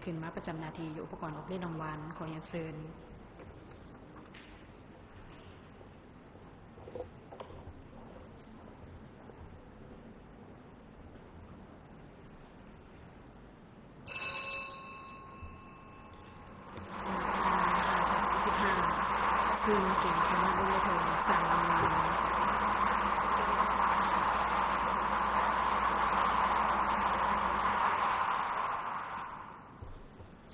ຂຶ້ນມາປະຈຳໜ້າທີ່ຢູ່ອຸປະກອນອອກເລກລາງວັນ ຂໍຮຽນເຊີນ.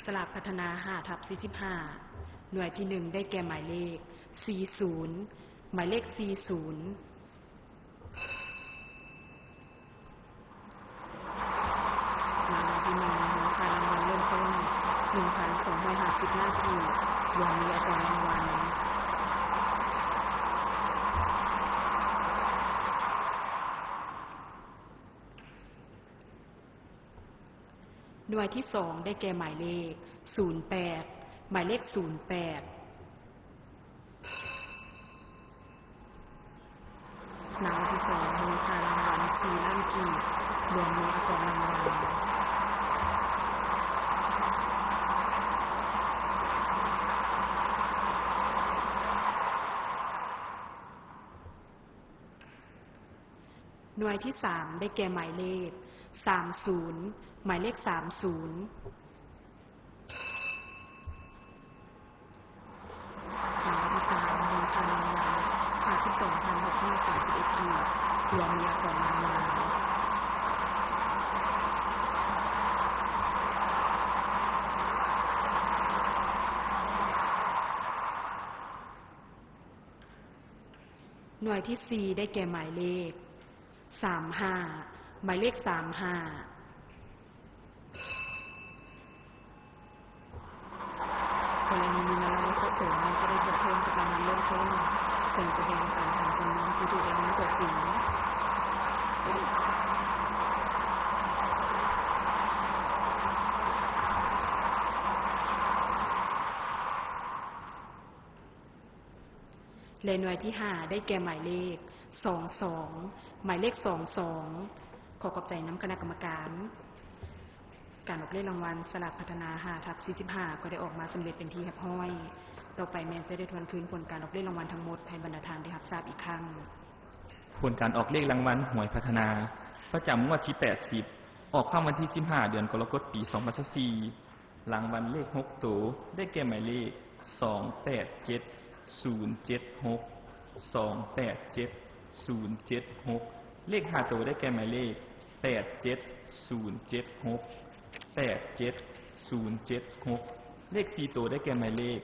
ສະຫຼາກພັດທະນາ ຫ້າທັບສີ່ສິບຫ້າ ໜ່ວຍທີໜຶ່ງ ໄດ້ແກ່ໝາຍເລກ ສີ່ສູນ ໝາຍເລກ ສີ່ສູນ. ລາງວັນທີໜຶ່ງ ມູນຄ່າລາງວັນເລີ່ມຕົ້ນ ໜຶ່ງພັນສອງຮ້ອຍຫ້າສິບລ້ານກີບ ລວມມີອາກອນລາງວັນ. ໜ່ວຍທີສອງ ໄດ້ແກ່ໝາຍເລກ ສູນແປດ ໝາຍເລກ ສູນແປດ. ລາງວັນທີສອງ ມູນຄ່າລາງວັນ ສີ່ລ້ານກີບ ລວມມີອາກອນລາງວັນ. ໜ່ວຍທີສາມ ໄດ້ແກ່ໝາຍເລກ ສາມສູນ ໝາຍເລກ ສາມສູນ. ລາງວັນທີສາມ ມູນຄ່າລາງວັນ ຫ້າສິບສອງພັນຫົກຮ້ອຍສາມສິບເອັດກີບ ລວມມີອາກອນລາງວັນ. ໜ່ວຍທີສີ່ ໄດ້ແກ່ໝາຍເລກ ສາມຫ້າ ໝາຍເລກ ສາມຫ້າ. ກໍລະນີມີເງິນລາງວັນສະສົມ ແມ່ນຈະໄດ້ບວກເພີ່ມກັບລາງວັນເລີ່ມຕົ້ນ ເຊິ່ງຈະແບ່ງປັນຕາມຈຳນວນຜູ້ຖືກລາງວັນຕົວຈິງ. ແລະ ໜ່ວຍທີຫ້າ ໄດ້ແກ່ໝາຍເລກ ສອງສອງ ໝາຍເລກ ສອງສອງ. ຂໍຂອບໃຈນຳຄະນະກຳມະການ ການອອກເລກລາງວັນສະຫຼາກພັດທະນາ ຫ້າທັບສີ່ສິບຫ້າ ກໍໄດ້ອອກມາສຳເລັດເປັນທີ່ຮຽບຮ້ອຍ. ຕໍ່ໄປແມ່ນຈະໄດ້ທວນຄືນຜົນການອອກເລກລາງວັນທັງໝົດໃຫ້ບັນດາທ່ານໄດ້ຮັບຊາບອີກຄັ້ງ. ຜົນການອອກເລກລາງວັນຫວຍພັດທະນາ ປະຈຳງວດທີແປດສິບ ອອກຄຳວັນທີສິບຫ້າ ເດືອນກໍລະກົດ ປີສອງພັນຊາວສີ່. ລາງວັນເລກຫົກໂຕ ໄດ້ແກ່ໝາຍເລກ ສອງແປດເຈັດສູນເຈັດຫົກ ສອງແປດເຈັດສູນເຈັດຫົກ. ເລກຫ້າໂຕ ໄດ້ແກ່ໝາຍເລກ ແປດເຈັດສູນເຈັດຫົກ ແປດເຈັດສູນເຈັດຫົກ. ເລກສີ່ໂຕ ໄດ້ແກ່ໝາຍເລກ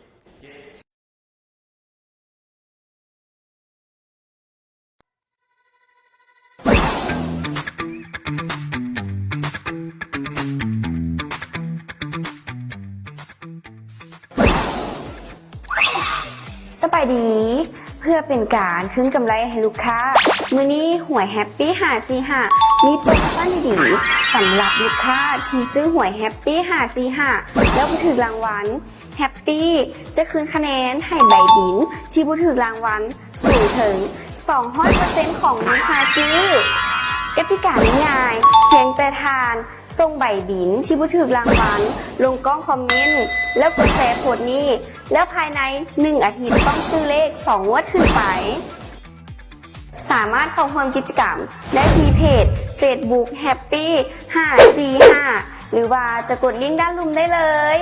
ສະບາຍດີ. ເພື່ອເປັນການຄືນກຳໄລໃຫ້ລູກຄ້າ, ມື້ນີ້ຫວຍແຮັບປີ້ຫ້າສີ່ຫ້າ ມີໂປຣໂມຊັນດີໆ ສຳລັບລູກຄ້າທີ່ຊື້ຫວຍແຮັບປີ້ຫ້າສີ່ຫ້າ ແລ້ວບໍ່ຖືກລາງວັນ. ແຮັບປີ້ຈະຄືນຄະແນນໃຫ້ໃບບິນທີ່ບໍ່ຖືກລາງວັນສູງເຖິງສອງຮ້ອຍເປີເຊັນຂອງມູນຄ່າຊື້. ກະຕິກາງ່າຍໆ, ພຽງແຕ່ທ່ານສົ່ງໃບບິນທີ່ບໍ່ຖືກລາງວັນລົງກ້ອງຄອມເມັນ ແລ້ວກົດແຊໂພສນີ້, ແລ້ວພາຍໃນໜຶ່ງອາທິດຕ້ອງຊື້ເລກສອງງວດຂຶ້ນໄປ. ສາມາດເຂົ້າຮ່ວມກິດຈະກຳໄດ້ທີ່ເພຈເຟສບຸກແຮັບປີ້ຫ້າສີ່ຫ້າ ຫຼືວ່າຈະກົດລິ້ງດ້ານລຸ່ມໄດ້ເລີຍ.